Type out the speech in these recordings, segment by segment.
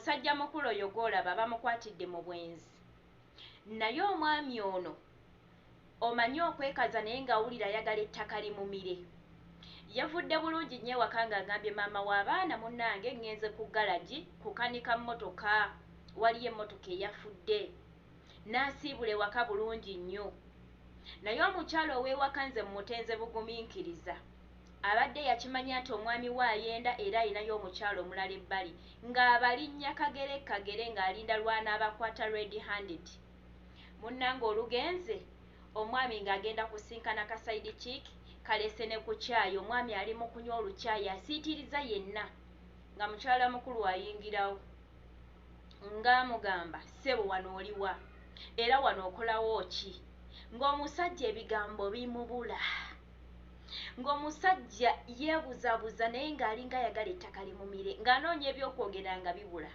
Musajja mukulu oyo gw'olaba bamukwatidde mu bwenzi. Naye omwami ono omanyi okwekaza naye ng'awulira ayagala ettaka limumire. Yavudde bulungi nnyo ewaka ng'agambye maama w'abaana, munnange ŋŋenze ku galagi kukanika mmotoka, waliyo emmotoka eyafudde. N'asiibula ewaka bulungi nnyo. Naye omukyala ow'ewaka nze mmutenze bugumiikiriza. Abadde yakimanya nti omwami we ayenda era alinayo omukyala omulala ebbali ng'abalinnya kagere kagere ng'alinda lw'anaabakwata red handed. Munnange olugenze, omwami ng'agenda kusinkana ka side chick kaleese ne ku caayi, omwami ali mu kunywa olucaayi asiitiriza yenna nga mukyala mukulu ayingirawo ng'amugamba, ssebo wano oliwa era wano okolawo ki? Ng'omusajja ebigambo bimubula, ng'omusajja yeebuzabuza naye ng'alinga ayagala ettaka limumire, ng'anoonya ebyokwogera nga bibula.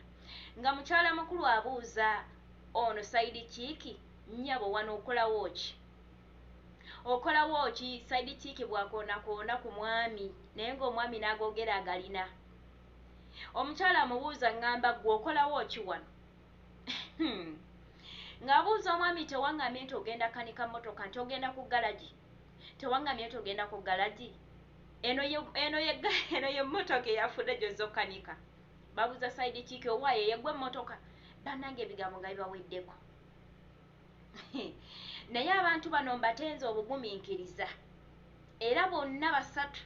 Nga mukyala mukulu abuuza ono side chick, nnyabo wano okolawo ki? Okolawo ki? Side chick bw'akoonakoona ku mwami naye ng'omwami n'agoogera agalina. Omukyala amubuuza ŋŋamba ggwe okolawo ki wano? Ng'abuuza omwami, tewaŋŋambye nti ogenda kanika mmotoka, nti ogenda ku galagi? Tewaŋŋambye nti ogenda ku galagi? Eno ye eno ye eno ye mmotoka eyafudde gy'ozze okkanika. Babuuza side chick, owaaye yeggwe emmotoka? Bannange ebigambo nga bibaweddeko. Naye abantu bano mbatenze obugumiikiriza era bonna basatu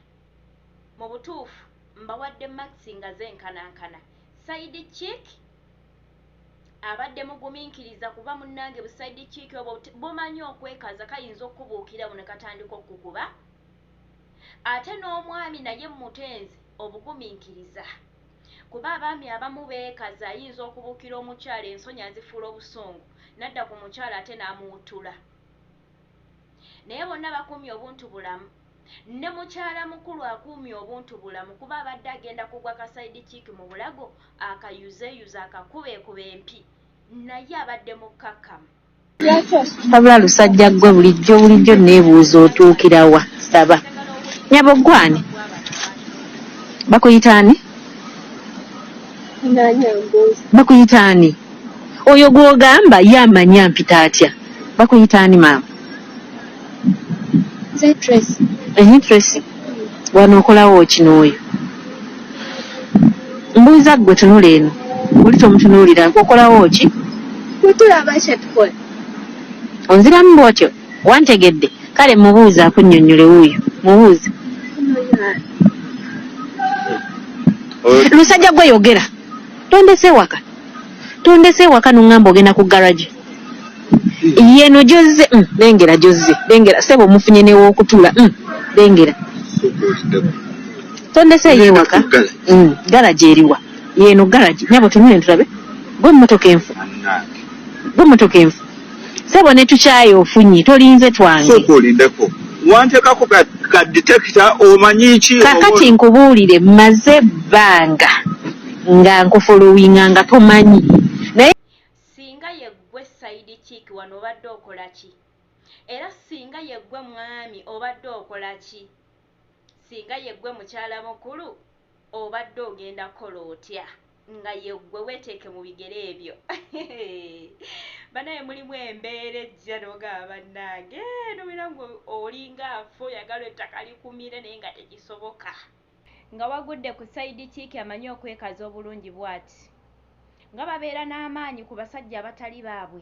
mu butuufu mbawadde marks nga zenkanankana. Side chick abadde mugumiikiriza kuba munnange bu side chick obwo bumanyi okwekaza, kayinza okukubuukirawo ne katandika okukuba. Ate n'omwami naye mmutenze obugumiikiriza kuba abaami abamu beekaza, ayinza okubuukira omukyala ensonyi azifuula obusungu n'adda ku mukyala ate n'amuwuttula. Naye bonna bakuumye obuntu bulamu. Ne mukyala mukulu akuumye obuntu bulamu kuba abadde agenda kugwa ka side chick mu bulago akayuzeeyuze akakubeekuba empi, naye abadde mukkakkamu. Wabula lusajja ggwe bulijjo bulijjo neebuuza otuukira wa? Saba. Nnyabo ggwe ani? Bakuyita ani? Bakuyita ani? Oyo gw'ogamba ye amanyi ampita atya? Bakuyita ani maama? Nze Tracy. Ehe Tracy. Wano okolawo ki n'oyo? Mbuuza ggwe tunula eno. Oli tomutunuulira okolawo ki? Bwe tulaba kye tukola. Onziramu bw'otyo? Wantegedde? Kale mubuuze akunnyonnyole wuuyo. Mubuuze. Lusajja gwe yogera. Tondese waka. Tondese waka n'oŋŋamba ogenda ku garage. Yeno gy'ozze, lengera gy'ozze. Lengera ssebo mufunye ne w'okutuula. Lengera. Tondeseeyo ewaka. Garage eriwa? Yeno garage. Nnyabo tunula tulabe. Gwe emmotoka enfu. Gwe emmotoka enfu. Ssebo ne tukyaye ofunye tolinze twange. Sooka olindeko. Wanteekako ka detector omanyi ki? Kakati nkubuulire mmaze ebbanga nga nkufollowinga nga tomanyi. Naye Singa yeggwe side chick wano obadde okola ki? Era singa yeggwe mwami obadde okola ki? Singa yeggwe mukyala mukulu obadde ogenda kukola otya? Nga yeggwe weeteeke mu bigere ebyo. Bannaye mulimu embeera ejja n'ogamba bannange nobeera ng'olinga afa oyagala ettaka likumire naye nga tekisoboka. Nga wagudde ku side chick amanyi okwekaza obulungi bw'ati. Nga babeera n'amaanyi ku basajja abatali baabwe.